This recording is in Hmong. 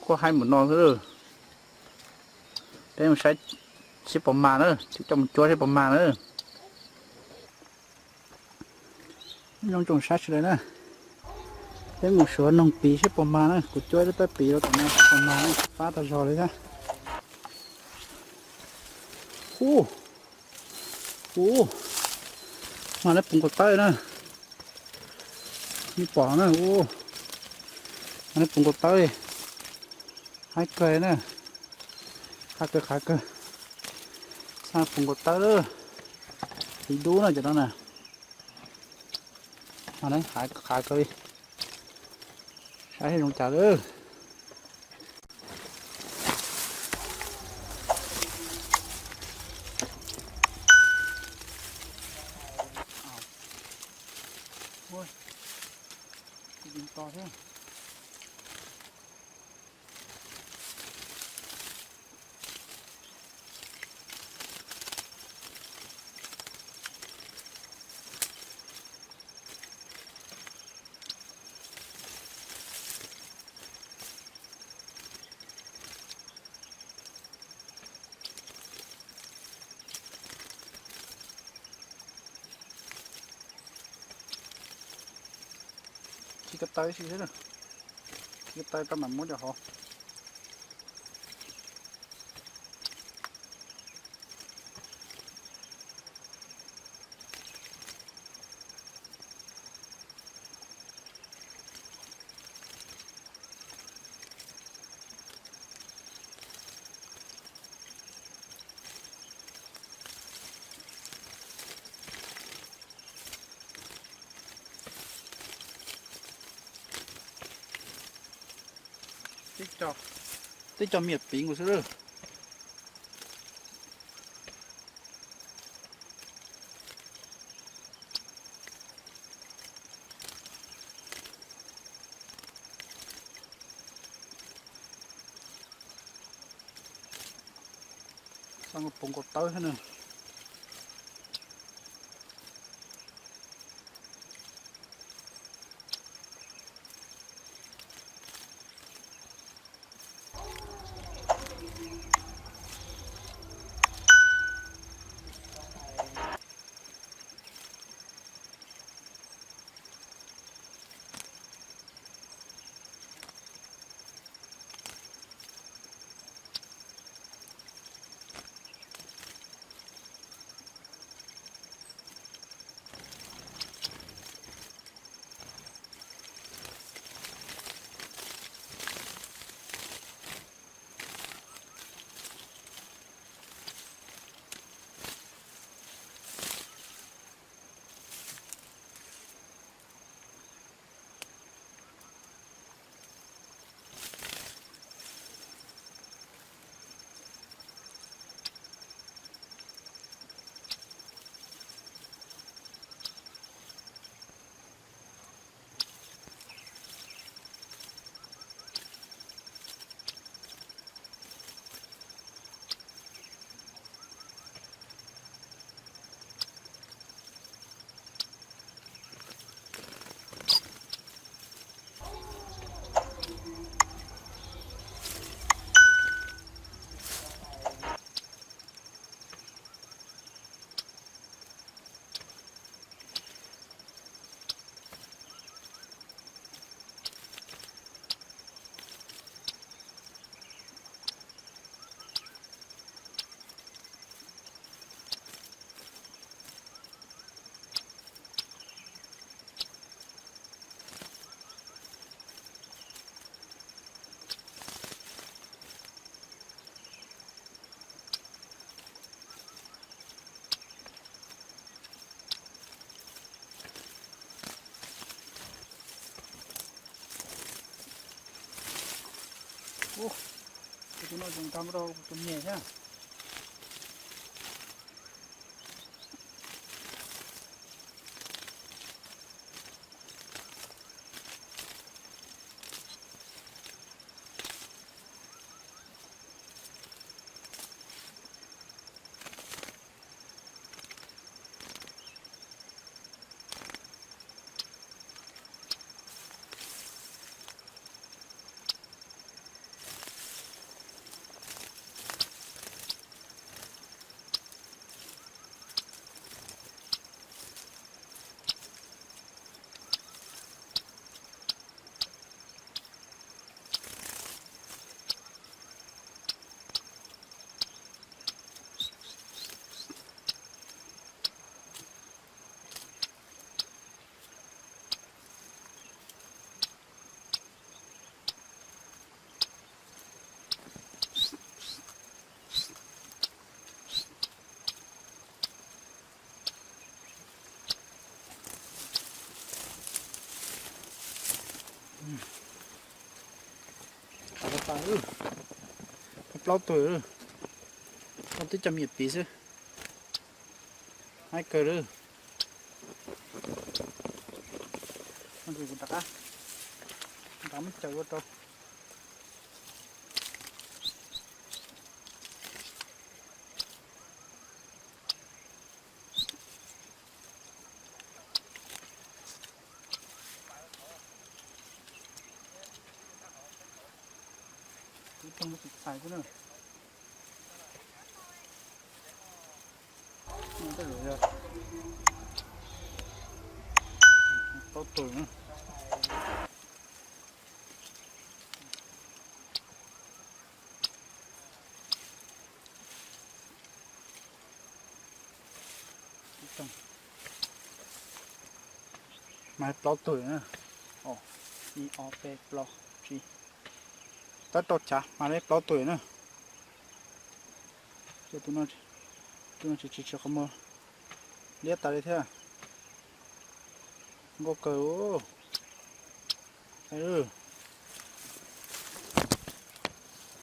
Kuj haib npaum no xwb. Peb mus saib seb puas mag na, coj mus cuab seb puas mag na. Nyob zoo tsoom saib sawv daws na, peb mus suav noog piv seb puas mag na, kuv cuab ib lub tawb piv rau tom no seb puas mag na, pab tau zog li thiab. Ub, ub, mag lawv puv nkaus tawb na, nej pom na, ub, mag lawv puv nkaus tawb li, haib kawg na, haib kawg haib kawg, xab puv nkaus tawb lawm, tiv dub na cov no na, mag lawv haib kawg li, saib seb zoo cas lawm. Khi ko taw si xwb, khi ko taw tau mam muab cov hauv. Tib co miam piv nkaus xwb lawm. Xab puv nkaus tawb thiab na. Tus no zoo nkauj rau tus niam thiab. Tau tas, plaub tug, twb cov me nyuam piv xwb. Haib kawg li. Kuv rov qab, rov qab muab coj ua rau. Kuv tau tsis txhais kuv na. Plaub tug na. Mas plaub tug na. Ib ob peb plaub tsib, tab rau chav mas li plaub tug na. Tus no tsis tsis tsis qhov muag liab tas li thiab. Nkauj kawg.